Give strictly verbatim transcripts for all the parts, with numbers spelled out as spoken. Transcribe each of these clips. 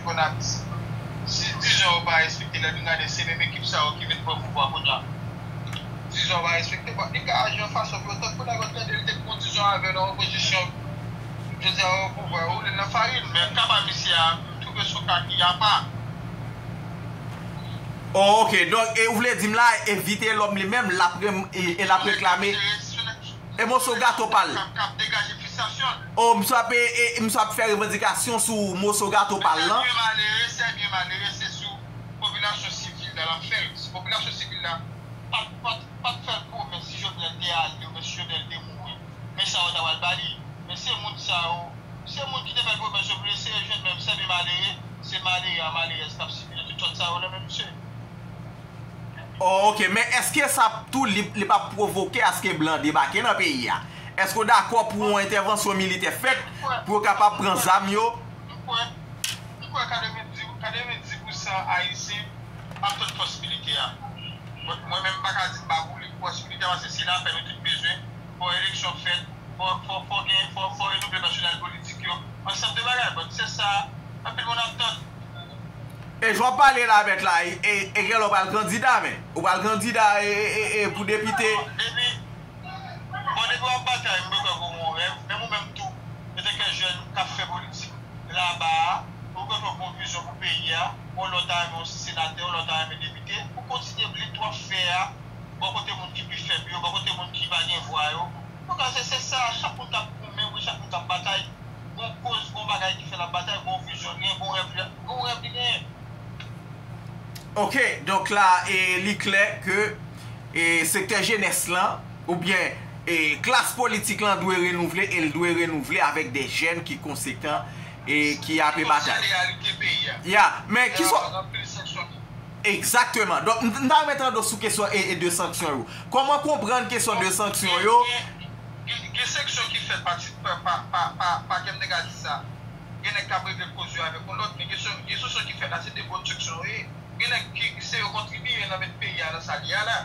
Gonayiv. Si dizon yo pa respekte, lè nou gade se menm ekip sa yo ki vin pran pouvwa kounye a. Dizon yo pa respekte, bon, li ka aji yon fason pou yo tankou nèg yo tande li te pran dizon avè l an opozisyon. Jodi a, yo pouvwa, yo woule l nan farin, men ka pa misye a, m twouve s on ka ki apa. Oh, ok, donk, e ou vle di m la, e Vitelhomme li menm, l ap rem- e, e l ap reklame e moso gato pa l. K ap degaje fristrasyon l. Oh, misye ap, e, e, misye ap fè revandikasyon sou moso gato pa l lan. Se byen malere, se byen malere, se sou popilasyon sivil la l ap fè l. Si popilasyon sivil la pa t, pa t, pa t fè l pwomès si Jovenel te ale oubyen si Jovenel te mouri, men sa yo ta pral ba li. Men se moun sa yo, se moun ki te fè l pwomès yo pou l eseye jwenn, men se byen malere, se malere a malerèz k ap sibi de tout sòt sa yo la, men misye. Oh, ok, men èske sa tou li, li p ap pwovoke aske blan debake nan peyi a? Èske w dakò pou yon entèvansyon militè fèt pou yo kapab pran zam yo? M kwè, m kwè katrevenndis, katrevenndis pousan Ayisyen ap tann fòs militè a. Bon, mwen menm m pa ka di m pa pou li pou fòs militè paske se lapè nou tout bezwen. Fò eleksyon fèt, fò, fò, fò gen, fò, fò renouvle nasyonal politik yo. Ansanm de bagay, bon, se sa anpil moun ap tann. E jan w ap pale la mèt la, e, e, e genlè w pral kandida, men. Ou pral kandida e, e, e, e, pou depite. Bon, depi, bon, depi w ap batay, m kwè ke w gon rèv. Menm ou menm tou, antanke jèn k ap fè politik laba a, ou kwè ke w gon vizyon pou peyi a, yon lè w ta renmen yon senatè, yon lè w ta renmen depite, ou kontinye lit w ap fè a, bò kote moun ki pi fèb yo, bò kote moun ki pa gen vwa yo. Donk, se, se sa, chak moun k ap goumen, wi, chak moun k ap batay, gon koz, gon bagay ki fè l ap batay, gon vizyon li gen, gon rèv li, gon rèv li genyen. Ok, donk la, e, li klè ke, e, sektè jenès lan, oubyen, e, klas politik lan dwe renouvle, e l dwe renouvle avèk de jèn ki konsekan e ki ape batay. Ya, men ki sòt. Egzakteman. Donk, m, m ta renmen tande w sou kesyon e, e de sanksyon yo. Kòman konprann kesyon de sanksyon yo? Gen, gen, gen sanksyon ki fèt pa ti, pa, pa, pa, pa, pa kèm nèg a di sa. Gen nèg k ap regle koze yo avèk yon lòt, men gen, gen sanksyon ki fèt la, se de bon sanksyon yo ye. Gen nèg ki, se yo kontribiye nan met peyi a nan sa l ye a la.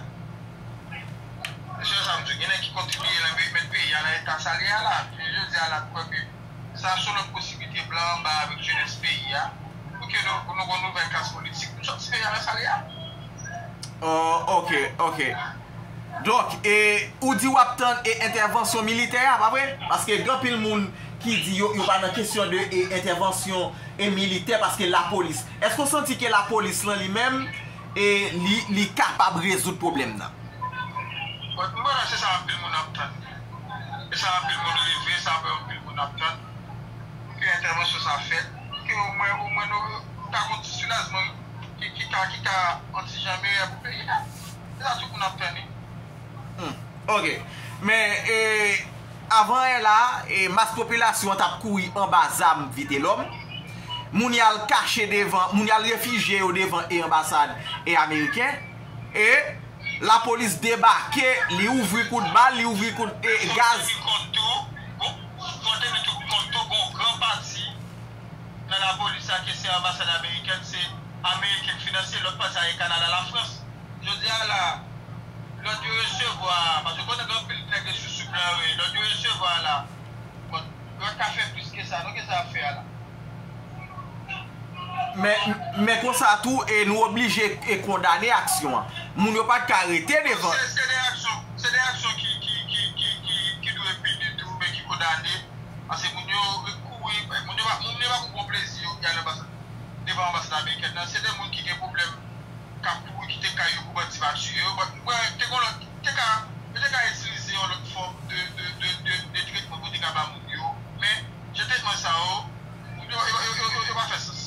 Se sa m di w, gen nèg ki kontribiye nan met peyi a nan eta sa l ye a la. Jodi a la, m kwè ke sa se yon lòt posiblite blan anba avèk jenès peyi a. Pou ke nou, pou nou gon nouvèl klas politik, nou sòti peyi a nan sa l ye a. Oh, ok, ok. Donk, e, ou di w ap tann e entèvansyon militè a, pa vre? Paske gen anpil moun ki di yo, yo pa nan kesyon de e, entèvansyon e militè, paske lapolis. Èske w santi ke lapolis lan li menm, e, li, li kapab rezoud pwoblèm nan? Bon, m panse se sa anpil moun ap tann. E sa anpil moun reve, sa anpil moun ap tann. Pou ke entèvansyon sa fèt, pou ke omwen, omwen nou, nou ta gon ti soulajman ki, ki ka, ki ka yon ti jan meyè pou peyi a. Se sa tout moun ap tann, wi. Hmm. Ok. Men, e, avan yè la, e, mas popilasyon an t ap kouri anba zam Vitelhomme. Moun y al kache devan, moun y al refijye yo devan e anbasad e ameriken. E lapolis debake, li ouvri kout bal, li ouvri kout, e, gaz. Gon, gon, gon gran pati nan lapolis la ke se anbasad amerikèn, se ameriken k finanse, lòt pati a e Kanada, Lafrans. Jodi a la, lòd yo resevwa a, paske w konnen gen anpil nèg yo sou, sou blan yo ye, lòd yo resevwa a la, bon, yo pa t ka fè plis ke sa non, ki sa y ap fè a la? Men, men konsa tou, e nou oblije e kondane aksyon an. Moun yo pa t ka rete devan. Se, se de aksyon, se de aksyon ki, ki, ki, ki, ki, ki dwe pini tou, men ki kondane. Paske moun yo kouri, moun yo pa, moun yo pa pou pran plezi yo, y al anbasad, devan anbasad amerikèn nan. Se de moun ki gen pwoblèm, k ap kouri kite kay yo pou bandi va tiye yo. Bon, m kwè te gon lòt, te ka, yo te ka itilize yon lòt fòm de, de, de, de, de tretman pou yo te ka ba moun yo. Men, jan tretman sa yo, yo, yo, yo, yo, yo, yo pa fè sans.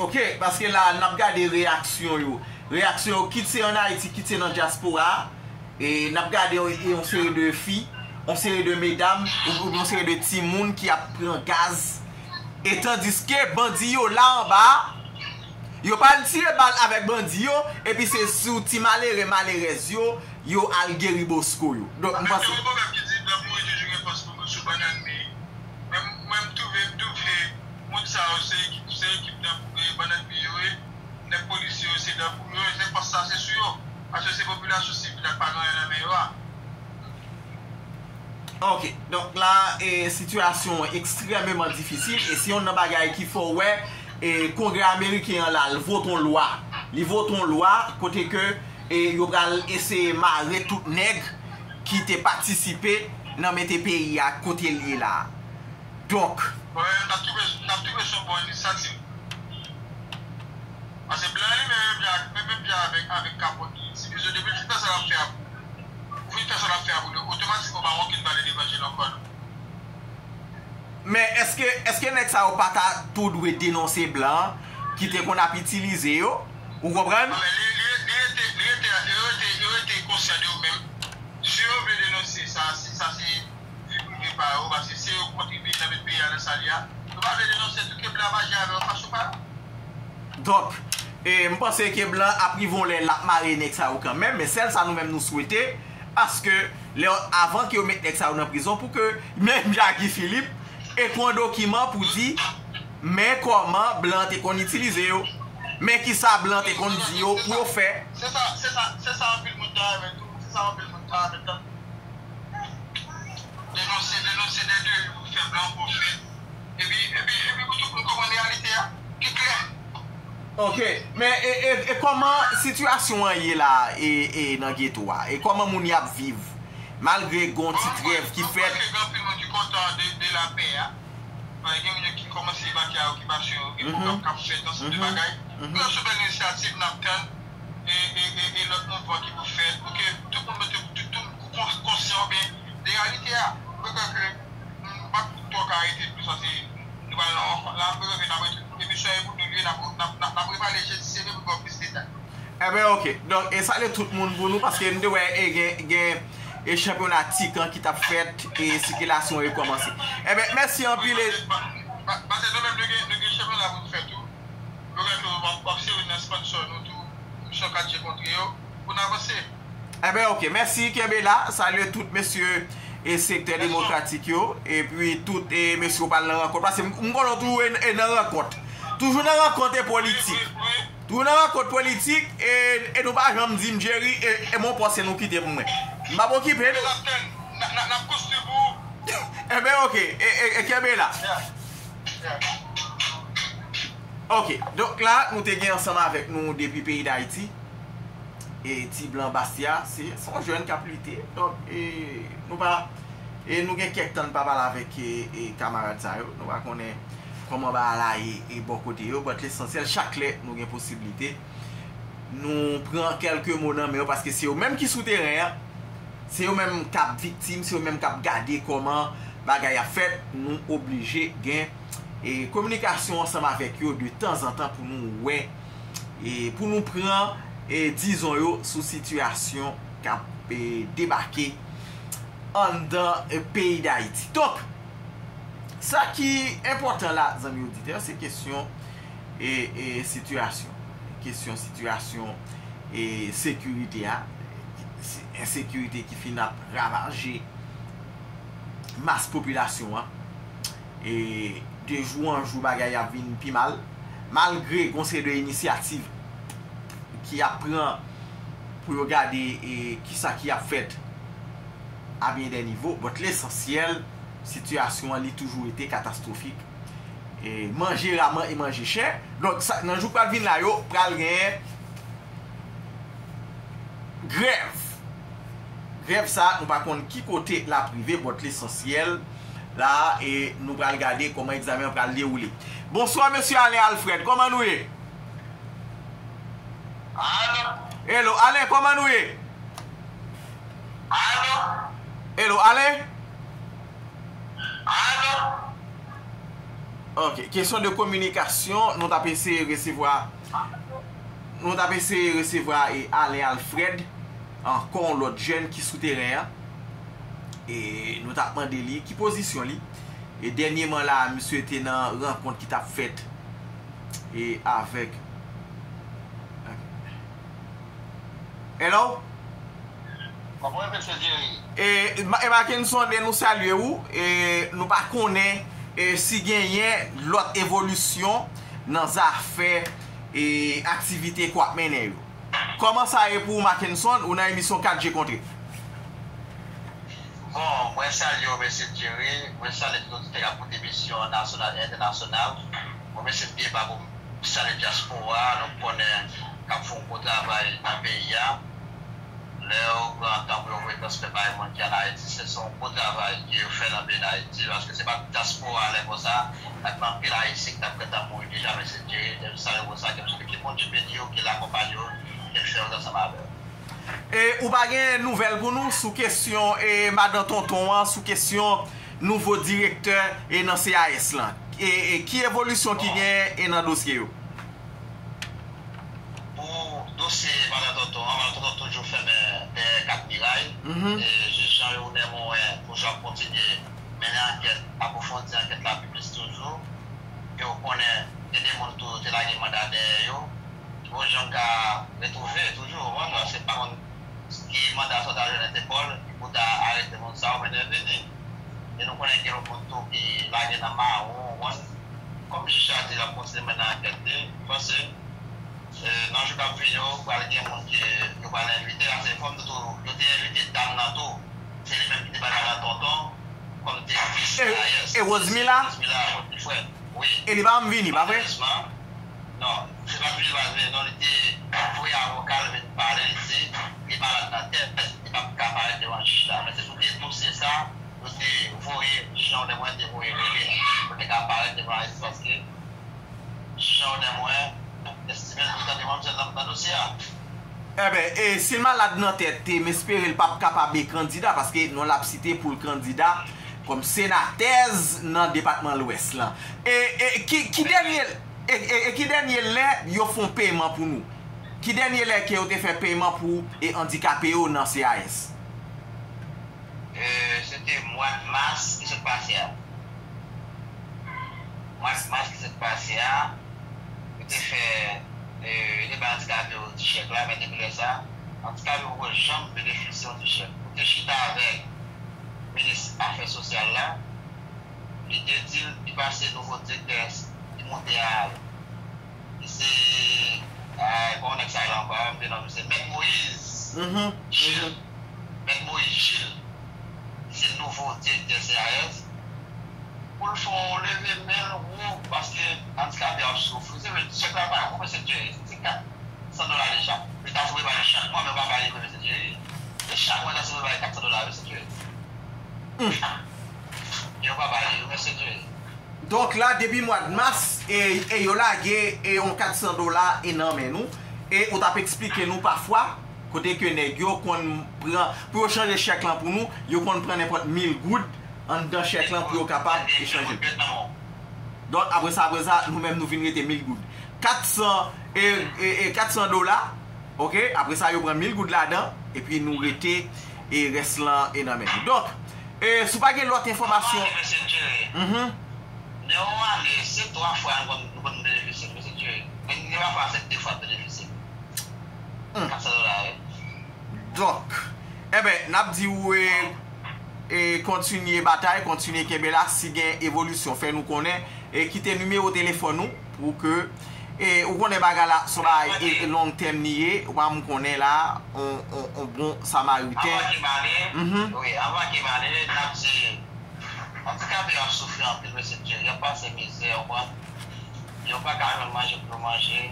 Ok, paske la, n ap gade reyaksyon yo. Reyaksyon yo, kit se ann Ayiti, kit se nan dyaspora a, e n ap gade yon, yon seri de fi, yon seri de medam, ou, oubyen yon seri de timoun ki ap pran gaz. E tandiske bandi yo la anba a, yo pa al tire bal avèk bandi yo, epi se sou ti malere, malerèz yo, yo al geri bosko yo. Donk, m panse. Gen yon pwovèb ki di, blan mouri toujou gen pòs pou mouri sou bannann li. Men mwen, m twouve, m twouve moun sa yo se ekip, se ekip dan pou, e, bannann li yo ye. Nèg polisye yo se dan pou yo, se pòs sa se sou yo. Paske se popilasyon sivil la k pa gen anyen nan men yo a. Ok, donk la, e, sitiyasyon an ekstrèmeman difisil, e se yonn nan bagay ki fè w wè, e, Kongrè ameriken an la, l vote yon lwa. Li vote yon lwa kote ke, e, yo pral eseye mare tout nèg ki te patisipe nan mete peyi a kote l ye la. Donk, Bon, n ap twouve, n ap twouve se yon bon inisyativ. Paske blan li menm, menm jan, menm, menm jan avèk, avèk kapòt li. Si, si depi l fin fè sa l ap fè a pou, ou fin fè sa l ap fè a pou li, otomatikman, ou pa gen okenn valè devan je l ankò, non. Men èske, èske nèg sa yo pa ta tou dwe denonse blan ki te konn ap itilize yo? Ou konprann? Non, men li, li, li rete, li rete, yo rete, yo rete konsyan de yo menm. Si yo vle denonse sa, si sa se vi prive pa yo, paske se yo k kontribye nan met peyi a nan sa l ye a. Yo pa vle denonse tou ke blan ap aji avè yo fason pa yo. Donk, e, m panse ke blan ap rive yon lè l ap mare nèg sa yo kanmenm, men sèl sa nou menm nou swete, paske lè, avan ke yo met nèg sa yo nan prizon, pou ke menm jan Guy Philippe ekri yon dokiman pou di, men kòman blan te konn itilize yo, men kisa blan te konn di yo pou yo fè. Se sa, se sa, se sa anpil moun ta renmen tou, se sa anpil moun ta renmen tande. Denonse, denonse de, de, pou fè blan pwofèt. Epi, epi, epi pou tout moun konprann reyalite a, ki klè. Ok, men e, e, e kòman sitiyasyon an ye la, e, e nan geto a? E kòman moun y ap viv? Malgre gon ti trèv ki fèt. Mwen kwè ke gen anpil moun ki kontan de, de lapè a. Paske gen moun yo ki kòmanse evakye a okipasyon yo, gen pwogram k ap fèt, ansanm de bagay. Pou yo sou bèl inisyativ, n ap tann, e, e, e, e lòt mouvman ki pou fèt, pou ke tout moun mete, tout, tout moun kon-, konsyan, oubyen de reyalite a. Mwen kwè ke, m p ap twò ka rete plis, paske nou pral nan rankont la, mwen kwè ke n ap ret-, emisyon an e pou nou li ye, n ap, n ap, n ap, n ap repale jedi si Dye vle pou n ba w plis detay. Enben, ok. Donk, e salye tout moun pou nou, paske m te wè, e gen, gen, e chanpyona Tikan ki t ap fèt, e sikilasyon rekòmanse. Enben, mèsi anpil, e Pa-, pa-, paske nou menm, nou gen, nou gen chanpyona pou n fè tou. Nou gen tou, w ap, w ap sere nan sponsò nou tou, misyon kat je kontre yo, pou n avanse. Enben, ok. Mèsi, kenbe la. Salye tout mesye e sektè demokratik yo. Epi tout, e mesye yo pral nan rankont. Paske m, m konnen w toujou e, e nan rankont. Toujou nan rankont e politik. Wi, wi, wi. Toujou nan rankont politik, e, e nou pa janm di m, Jerry, e, e mon pòs se nou kite pou mwen. M p ap okipe nou. N ap tann, n ap, n ap, n ap konstwi pou ou. Enben, ok. E, e, e kenbe la. Yeah. Yeah. Ok. Donk la, nou te gen ansanm avèk nou depi peyi Dayiti. E Ti Blan Bastia, se, se yon jèn k ap lite. Donk, e, nou pa, e nou gen kèk tan n pa pale avèk, e, e kamarad sa yo. Nou pa konnen kòman bagay la ye, e bò kote yo. But lesansyèl, chak lè nou gen posiblite, nou pran kèlke mo nan men yo, paske se yo menm ki sou teren an. Se yo menm k ap viktim, se yo menm k ap gade kòman bagay ap fèt. Nou oblije gen, e, kominikasyon ansanm avèk yo de tanzantan pou nou wè, e, pou nou pran, e, dizon yo sou sitiyasyon k ap, e, debake anndan, e, peyi Dayiti. Donk, sa ki enpòtan la, zanmi oditè, se kesyon, e, e, sitiyasyon. Kesyon sitiyasyon, e, sekirite a, se ensekirite ki fin ap ravaje mas popilasyon an. E de jou an jou, bagay ap vin pi mal. Malgre gon seri de inisyativ ki ap pran pou yo gade, e, kisa ki ap fèt a byen dè nivo, but lesansyèl, sitiyasyon an li toujou rete katastwofik. E manje raman e manje chè. Donk, sa, nan jou k pral vin la yo, pral gen grèv. Grèv sa, nou pa konn ki kote l ap rive, but lesansyèl, la, e nou pral gade kòman egzamen an pral dewoule. Bonswa, mesye Alain Alfred, kòman nou ye? Alo? Hello, Alain, kòman nou ye? Alo? Hello, Alain? Alo? Ok, kesyon de kominikasyon, nou t ap eseye resevwa, nou t ap eseye resevwa, e, Alain Alfred, ankò yon lòt jèn ki sou teren an. E nou t ap mande li ki pozisyon li. E dènyèman la, misye te nan rankont ki t ap fèt, e, avèk, hello? Mwen, mesye Jerry. E, Ma-, e Mackenson, e nou salye ou. E nou pa konnen, e, si genyen lòt evolisyon nan zafè, e, aktivite ke w ap mennen yo. Kòman sa ye pou ou, Mackenson? Ou nan emisyon Kat Je Kontre. Bon, mwen salye w, mesye Jerry. Mwen salye tout otitè k ap koute emisyon nasyonal e entènasyonal. Mwen, mesye, m byen ba pou m salye dyaspora a, nou konnen k ap fè yon gwo travay nan peyi a. Lè yo pran tan pou yo voye transfè bay moun ki ann Ayiti, se, se yon gwo travay ke yo fè nan peyi Dayiti, paske se pa dyaspora lè konsa, ak anpil Ayisyen ki t ap gentan mouri deja, mesye Jerry, e m salye w pou sa, ke m swete ke Bondye beni yo, ke l akonpaye yo, ke l fè yo ansanm avè w. E ou pa gen nouvèl pou nou sou kesyon e madan Tonton an, sou kesyon nouvo direktè e nan C A S lan? E, e ki evolisyon ki gen e nan dosye yo? Pou dosye madan Tonton an, madan Tonton toujou fèmen dèyè kat miray. E jij Jean Yonè Morin toujou ap kontinye mennen ankèt, apwofondi ankèt la pi plis toujou. E w konnen, gen de moun tou yo te lage manda dèyè yo. Bon, jan m ka retwouve toujou, ou konprann, paske m pa konn ki manda sa w ta jwenn nan Entèpòl, ki pou ta arete moun sa yo, men vini. E nou konnen gen lòt moun tou ki lage nan mawon, ou konprann. Kòm jij la di l ap kontinye mennen ankèt li, m panse, e, nan jou k ap vini yo, pral gen moun ke yo pral envite. Paske fò m di tou, yo te envite dam nan tou. Se li menm ki te bay madan Tonton kòm direktris C A S. E Rosemila? Rosemila Godfrey, wi. E li pa janm vini, pa vre? Malerezman, non, se pa vini, pa vini, non, li te voye avoka l vin pale, li di li malad nan tèt, li p ap ka parèt devan jij la. Men se sou dosye sa, yo te voye, jij Jean Odè Morin te voye rele l pou l te ka parèt devan la jistis, paske jij Jean Odè Morin estime l pou tande manmzèl nan, nan dosye a. Enben, e, si l malad nan tèt, e, m espere l p ap kapab kandida, paske non l ap site pou l kandida kòm senatèz nan depatman Lwès lan. E, e, ki, ki dènye, e, e, e ki dènye lè yo fè yon peman pou nou? Ki dènye lè ke yo te fè peman pou, e, andikape yo nan C A S? E, se te mwa mas ki sot pase a. Mwa mas ki sot pase a, yo te fè, e, yo te bay andikape yo ti chèk la, men depi lè sa, andikape yo poko janm benefisye yon ti chèk. Ou te chita avèk minis afè sosyal la, li te di l li pase nouvo direktè, li monte a, li se, a, kòman nèg sa rele ankò, m bliye non misye, Mèt Moyiz Jil. Mèt Moyiz Jil, li se nouvo direktè C A S. Pou l fè yon leve men l wo, paske andikape yo ap soufri. Se vre, chèk la pa bon, mesye Jerry, se kat san dola deja. Yo ta sipoze ba li chak mwa, men yo pa ba li vre, mesye Jerry. Se chak mwa yo ta sipoze ba li kat san dola, mesye Jerry. Yo pa ba li, mesye Jerry. Donk la, depi mwa mas, e, e yo lage, e, yon kat san dola, e, nan men nou. E ou t ap eksplike nou pafwa, kote ke nèg yo konn pran, pou yo chanje chèk lan pou nou, yo konn pran nenpòt mil goud anndan chèk lan pou yo kapab, e, chanje l. Donk, apre sa, apre sa, nou menm nou vin rete mil goud. Kat san, e, e, e, kat san dola, oke, apre sa, yo pran mil goud ladan, epi nou rete, e, rès lan, e, nan men nou. Donk, e, si w pa gen lòt enfòmasyon. Yon ane, mesye Jerry. Mhm. Nan yon ane, se twa fwa nou konn, nou konn benefisye, mesye Jerry. Men gen pafwa se de fwa benefisye. Hmm. Kat san dola, wi. Donk, enben, n ap di w, e, e, kontinye batay, kontinye kenbe la, si gen evolisyon, fè nou konnen, e kite nimewo telefòn ou pou ke, e, ou konnen bagay la, se yon bagay, e, long tèm li ye, ou pa m konnen la, on, on, on bon samariten. Anvan ke m ale, mhm, wi, anvan ke m ale, n ap di, andikape yo ap soufri anpil, mesye Jerry, y ap pase mizè, ou konprann? Yo pa ka jwenn manje pou yo manje.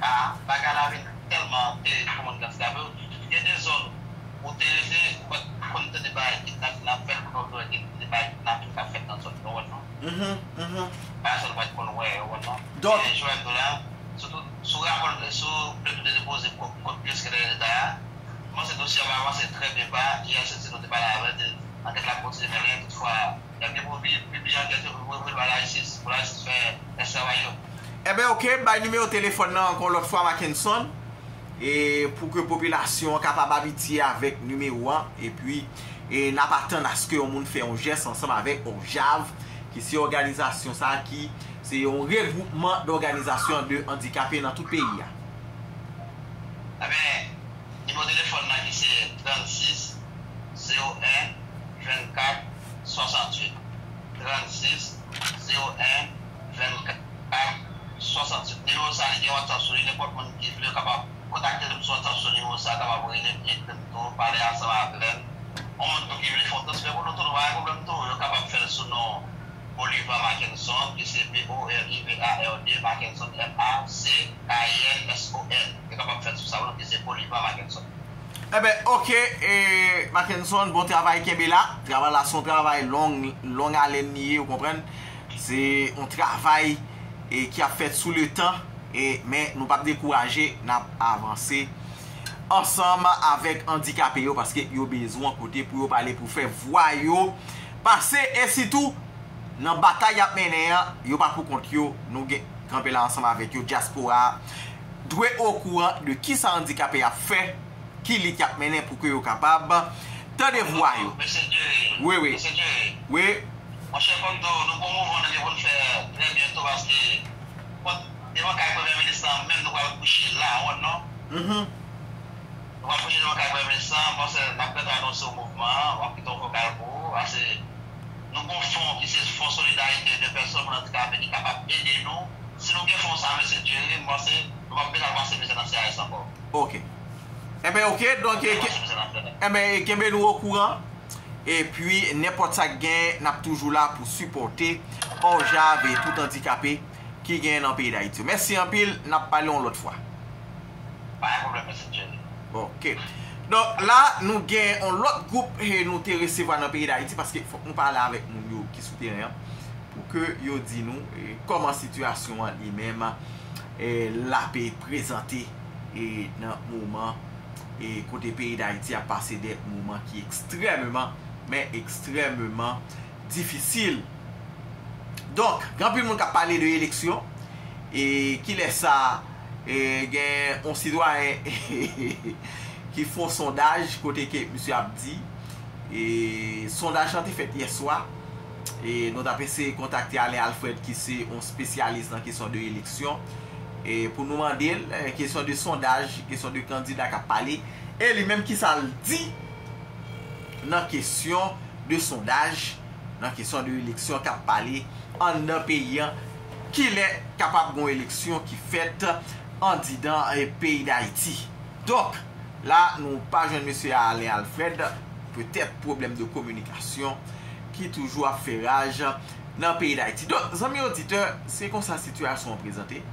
A, bagay la vin tèlman terik pou moun ki andikape yo. Gen de zòn ou te rete, ou pa t konn tande bagay kidnapin ap fèt, kounye a w te wè gen de bagay kidnapin k ap fèt nan zòn yo, ou wè non? Mhm, mhm. Bagay sa w pa t konn wè, ou wè non? Donk, e, Joel Dolan, sou tout, sou rapò, sou plent ou te depoze kont, kont P S K de Leta a, m panse dosye a va avanse trè byen pa, yè sèt nou te pale avè l, te, ankèt la kontinye mennen, toutfwa, y ap gen pou pi-, pibliye ankèt yo pou voye l ba lajistis, pou lajistis fè rès travay yo. Enben, oke, bay nimewo telefòn nan ankò lòt fwa, Mackenson, e pou ke popilasyon an kapab abitye avèk nimewo an, epi, e n ap atann aske yon moun fè yon jès ansanm avèk OJAV, ki se òganizasyon sa a ki se yon regwoupman dòganizasyon de andikape nan tout peyi a. Enben, nimewo telefòn nan ki se trannsis zewo en vennkat swasanntuit. Trannsis zewo en vennkat swasanntuit. Nimewo sa a, li gen WhatsApp sou li. Nenpòt moun ki vle, yo kapab kontakte m sou WhatsApp sou nimewo sa a, kapab rele m, ekri m tou, pale ansanm avè m. Yon moun tou ki vle fè yon transfè pou nou tou, nou pa gen pwoblèm tou. Yo kapab fè l sou non Bolivar Mackenson, ki se B O L I V A R D Mackenson, M A C K E N S O N. Yo kapab fè l sou sa, ki se Bolivar Mackenson. Enben, oke, e, Mackenson, bon travay, kenbe la. Travay la se yon travay long, long alen li ye, ou konprann. Se yon travay, e, ki ap fèt sou letan, e, men nou p ap dekouraje, n ap avanse ansanm avèk andikape yo, paske yo bezwen kote pou yo prale pou fè vwa yo pase, e sitou, nan batay y ap mennen an, yo pa pou kont yo, nou gen kanpe la ansanm avèk yo, dyaspora a dwe okouran de kisa andikape ap fè, ki lit y ap mennen pou ke yo kapab tande vwa yo. Mesye Jerry, wi, wi, mesye Jerry, wi. Monchè, fòk nou, nou gon mouvman nou gen pou n fè trè byento, paske kont devan kay premye minis lan, menm nou pral kouche la, ou konn non? Mhm. Nou pral kouche devan kay premye minis lan, m panse n ap gentan anonse yon mouvman, m ap kite yon vokal pou ou, paske nou gon fon ki se fon solidarite de pèsòn moun andikape ki kapab ede nou. Si nou gen fon sa, mesye Jerry, m panse nou p ap bezwen pase mizè nan C R S ankò. Ok. Enben, ok, donk, e, ke- enben, kenbe nou okouran. Epi, nenpòt sa k gen, n ap toujou la pou sipòte OJAV e tout andikape ki gen nan peyi Dayiti. Mèsi anpil, n ap pale yon lòt fwa. Pa gen pwoblèm, mesye Jerry. Ok. Donk, la, nou gen yon lòt gwoup, e, nou te resevwa nan peyi Dayiti, paske fòk nou pale avèk moun yo ki sou teren an, pou ke yo di nou, e, kòman sitiyasyon an li menm, e, l ape prezante, e, nan moman, e, kote peyi Dayiti ap pase de moman ki ekstrèmeman, men ekstrèmeman difisil. Donk, gen anpil moun k ap pale de eleksyon, e kilè sa, e, gen yon sitwayen ki fè yon sondaj kote ke misye ap di, e sondaj lan te fèt yè swa, e nou t ap eseye kontakte Alain Alfred ki se yon espesyalis nan kesyon de eleksyon, e pou nou mande l, e, kesyon de sondaj, kesyon de kandida k ap pale, e li menm kisa l di nan kesyon de sondaj, nan kesyon de eleksyon k ap pale anndan peyi an, kilè kapab gon eleksyon ki fèt andidan, e, peyi Dayiti. Donk, la, nou pa jwenn mesye Alain Alfred, petèt pwoblèm de kominikasyon ki toujou ap fè raj nan peyi Dayiti. Donk, zanmi oditè, se konsa sitiyasyon an prezante.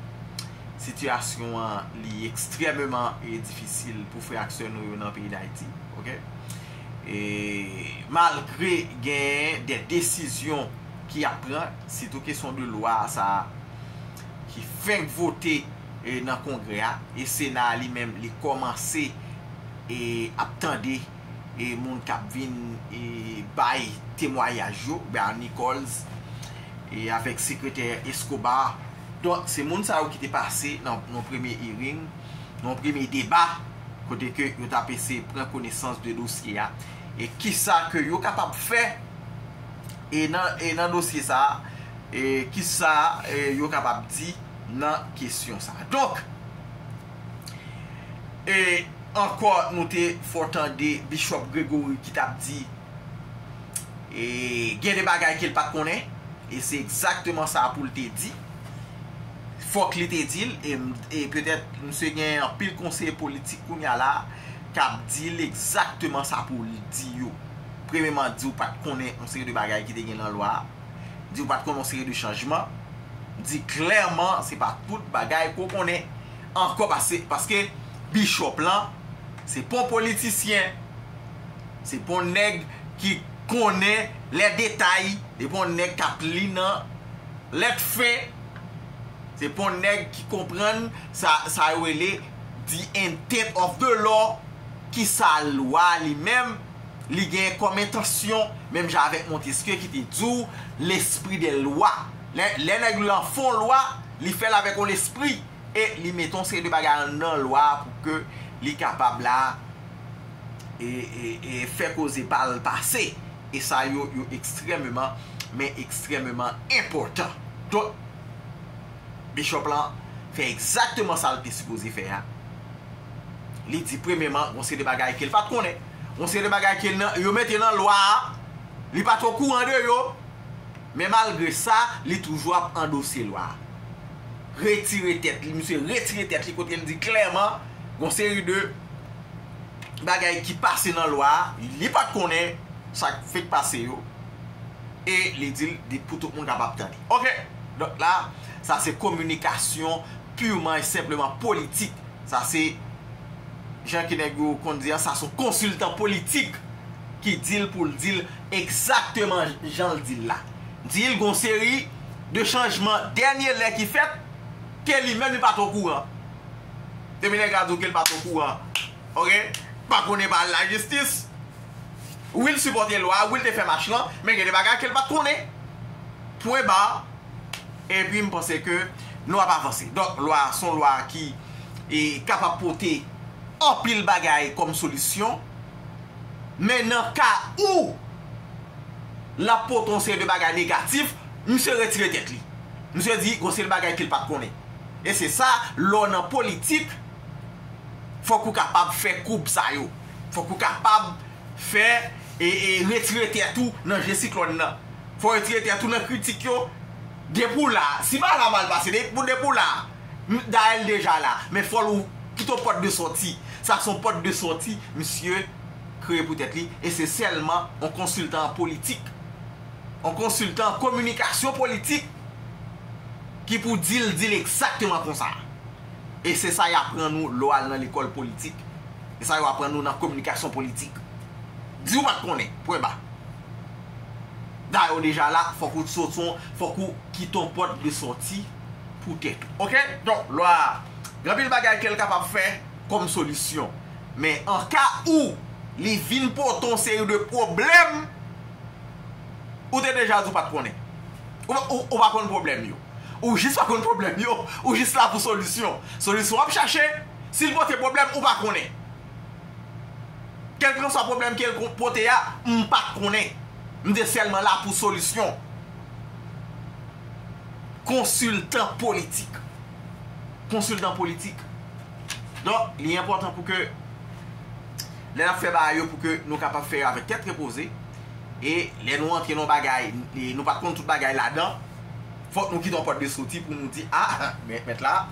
Sitiyasyon an, li ekstrèmeman, e, difisil pou frè ak sè nou yo nan peyi Dayiti, ok? E malgre gen de desizyon ki ap pran, sitou kesyon de lwa sa a ki fenk vote, e, nan Kongrè a, e Sena a li menm, li kòmanse, e, ap tande, e, moun k ap vin, e, bay temwayaj yo, Bernie Nichols, e avèk sekretè Escobar. Donk, se moun sa yo ki te pase nan, nan premye hearing, nan premye deba, kote ke yo t ap eseye pran konesans de dosye a, e kisa ke yo kapab fè, e nan, e nan dosye sa a, e kisa, e, yo kapab di nan kesyon sa a. Donk, e ankò, nou te fè tande Bishop Gregory ki t ap di, e, gen de bagay ke l pa t konnen, e se egzakteman sa pou l te di. Fòk li te di l, e, e petèt misye gen anpil konseye politik kounye a la k ap di l egzakteman sa pou l di yo. Premyeman, di w pa t konnen yon seri de bagay ki te gen nan lwa a. Di w pa t konnen yon seri de chanjman. Di klèman, se pa tout bagay ke w konnen ankò, paske, paske Bishop lan, se pa yon politisyen, se pa yon nèg ki konnen lè detay, se pa yon nèg k ap li nan lèt fen, se pa yon nèg ki konprann sa, sa yo rele the intent of the law, ki sa lwa li menm, li gen kòm entansyon, menm jan avèk Montesquieu ki te di w, l'esprit des lois. Lè, lè nèg lan fè yon lwa, li fè l avèk yon lespri, e li mete yon seri de bagay nan lwa pou ke li kapab la, e, e, e fè koze pa l pase. E sa yo, yo ekstrèmeman, men ekstrèmeman enpòtan. Donk, Bishop lan fè egzakteman sa l te sipoze fè a. Li di, premyeman, gon seri de bagay ke l pa t konnen. Gon seri de bagay ke l nan, yo mete nan lwa a, li pa t okouran de yo. Men malgre sa, li toujou ap andose lwa a. Retire tèt li, misye retire tèt li kote l di klèman, gon seri de bagay ki pase nan lwa a, li pa t konnen sa k fèk pase yo, e li di l, li pou tout moun kapab tande. Oke, donk la, sa se kominikasyon piman e senpleman politik. Sa se, jan ke nèg yo konn di an, sa se yon konsiltan politik ki di l pou l di l egzakteman jan l di l la. Di l gon seri de chanjman dènye lè ki fèt ke li menm li pa t okouran. Depi nèg la di w ke l pa t okouran, oke, pa konnen pa al lajistis, wi, l sipòte lwa, wi, l te fè mach lan, men gen de bagay ke l pa t konnen. Pwen ba. Epi m panse ke nou ap avanse. Donk, lwa a se yon lwa ki e, kapab pote anpil bagay kòm solisyon, men nan ka ou l ap pote yon seri de bagay negatif, misye retire tèt li. Misye di gon seri bagay ke l pa t konnen. E se sa, lè w nan politik, fòk ou kapab fè koub sa yo. Fòk ou kapab fè e, e retire tèt ou nan je siklòn nan. Fò w retire tèt ou nan kritik yo. Depi w la, si pa la mal pase, depi depi w la, m- dayè l deja la. Men fò l ou kite yon pòt de sòti. Sa se yon pòt de sòti misye kreye pou tèt li. E se sèlman yon konsiltan politik, yon konsiltan kominikasyon politik ki pou di l, di l egzakteman konsa. E se sa y aprann ou lè w al nan lekòl politik. E sa yo aprann ou nan kominikasyon politik. Di w pa t konnen, pwen ba. Dayè w deja la, fòk ou soti, fòk ou kite yon pòt de sòti pou tèt ou. Oke? Donk, lwa a, gen anpil bagay ke l kapab fè kòm solisyon. Men an ka ou li vin pote yon seri de pwoblèm, ou te deja di w pa t konnen. Ou, ou, ou pa konn pwoblèm yo. Ou jis pa konn pwoblèm yo. Ou jis la pou solisyon. Solisyon w ap chache, si l pote pwoblèm, ou pa konnen. Kèlkanswa pwoblèm ke l kon- pote a, m pa t konnen. M te sèlman la pou solisyon. Konsiltan politik. Konsiltan politik. Donk, li enpòtan pou ke lè n ap fè bagay yo, pou ke nou kapab fè yo avèk tèt repoze. E lè nou antre nan yon bagay, e nou pa t konn tout bagay ladan, fòk nou kite yon pòt de soti pou nou di, a, mèt, mèt la,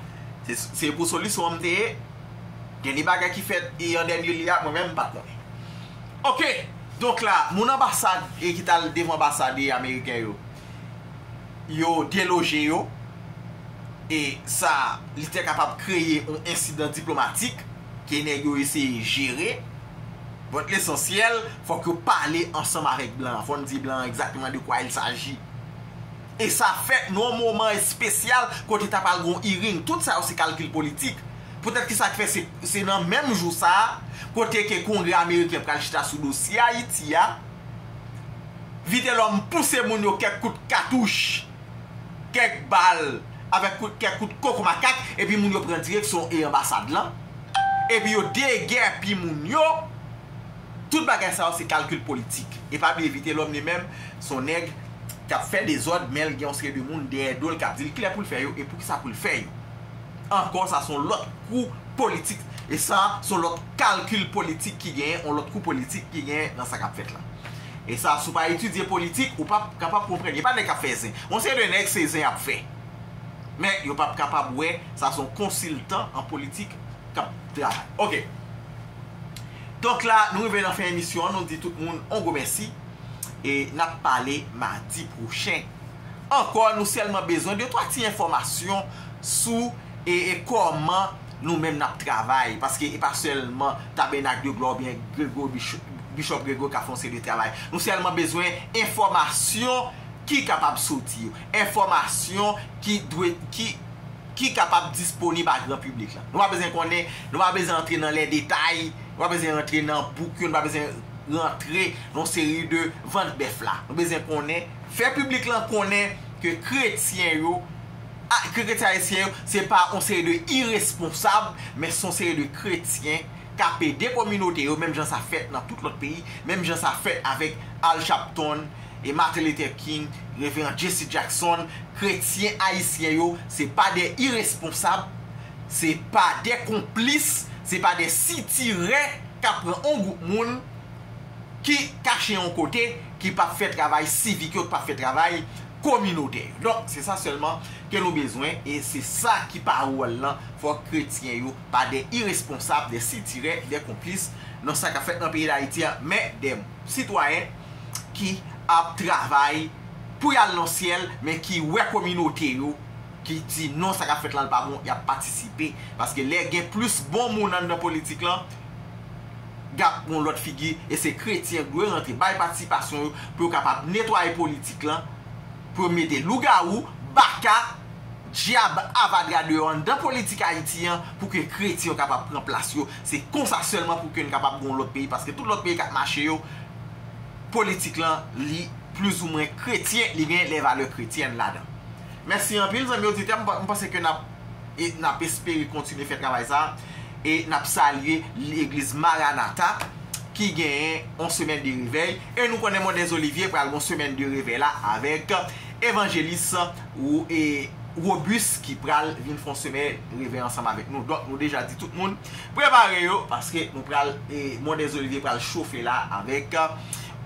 se, se pou solisyon an m te ye. Gen de bagay ki fèt e an dènye li a, mwen menm m pa t konnen. Oke, donk la, moun anbasad e ki t al devan anbasad e ameriken yo, yo deloje yo. E sa, li te kapab kreye yon ensidan diplomatik ke nèg yo eseye jere. But lesansyèl, fòk yo pale ansanm avèk blan an. Fò n di blan an egzakteman de kwa il s'agit. E sa fèt nan yon moman espesyal kote ta pral gen yon hearing. Tout sa yo se kalkil politik. Poutèt ki sa k fè se, se nan menm jou sa a, kote ke Kongrè ameriken pral chita sou dosye Ayiti a, Vitelhomme pouse moun yo kèk kout katouch, kèk bal, avèk kout, kèk kout koko makak, epi moun yo pran direksyon e anbasad lan. Epi yo degèpi moun yo. Tout bagay sa yo se kalkil politik. E pa bliye Vitelhomme li menm, se yon nèg k ap fè dezòd, men l gen yon seri de moun dèyè do l k ap di l kilè pou l fè yo e poukisa pou l fè yo. Ankò, sa se yon lòt kou politik. E sa, se yon lòt kalkil politik ki genyen, yon lòt kou politik ki genyen nan sa k ap fèt la. E sa, si w pa etidye politik, ou p ap kapab konprann. E pa nèg k ap fè zen. Yon seri de nèg se zen y ap fè. Men yo p ap kapab wè sa se yon konsiltan an politik k ap travay. Oke. Donk la, nou rive nan fen emisyon an, nou di tout moun yon gwo mèsi. E n ap pale madi pwochen. Ankò, nou sèlman bezwen de twa ti enfòmasyon sou e, e kòman nou menm n ap travay. Paske e pa sèlman Tabènak de Glwa oubyen Grego, Bishop, Bishop Grego k ap fè yon seri de travay. Nou sèlman bezwen enfòmasyon ki kapab soti yo. Enfòmasyon ki dwe, ki, ki kapab disponib a gran piblik la. Nou pa bezwen konnen, nou pa bezwen antre nan lè detay, nou pa bezwen antre nan bouk yo, nou pa bezwen rantre nan seri de vant bèf la. Nou bezwen konnen, fè piblik lan konnen ke kretyen yo, a, ke kretyen ayisyen yo, se pa yon seri de iresponsab, men se yon seri de kretyen k ap ede kominote yo, menm jan sa fèt nan tout lòt peyi, menm jan sa fèt avèk Al Sharpton, e Martin Luther King, Reveran Jesse Jackson, kretyen ayisyen yo, se pa de iresponsab, se pa de konplis, se pa de sitirè k ap pran yon gwoup moun ki kache yon kote, ki p ap fè travay sivik yo, ki p ap fè travay Kominotè yo. Donk, se sa sèlman ke nou bezwen, e se sa ki pawòl lan. Fòk kretyen yo pa de iresponsab, de sitirè, de konplis nan sa k ap fèt nan peyi Dayiti a, men de sitwayen ki ap travay pou y al nan syèl, men ki wè kominote yo, ki di non, sa k ap fèt la, l pa bon, y ap patisipe. Paske lè gen plis bon moun anndan politik lan, g ap gon lòt figi, e se kretyen k dwe rantre bay patisipasyon yo pou yo kapab netwaye politik lan, pou yo mete lougawou, baka, dyab avadra deyò anndan politik Ayiti an, pou ke kretyen yo kapab pran plas yo. Se konsa sèlman pou ke n kapab gon lòt peyi, paske tout lòt peyi k ap mache yo, politik lan, li plizoumwen kretyen, li gen lè valè kretyèn ladan. Mèsi anpil, zanmi oditè, m pa- m panse ke n ap, e n ap espere kontinye fè travay sa, e n ap salye legliz Maranata, ki genyen yon semèn de revèy, e nou konnen Mwen Dèzolivye pral gon semèn de revèy la avèk evanjelis Wo- e Robus ki pral vin fè yon semèn revèy ansanm avèk nou. Donk, nou deja di tout moun, prepare yo, paske nou pral, e Mwen Dèzolivye pral chofe la avèk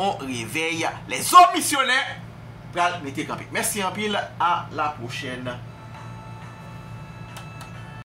yon revèy. Lèzòm misyonè pral mete kanpe. Mèsi anpil, a la pwochèn.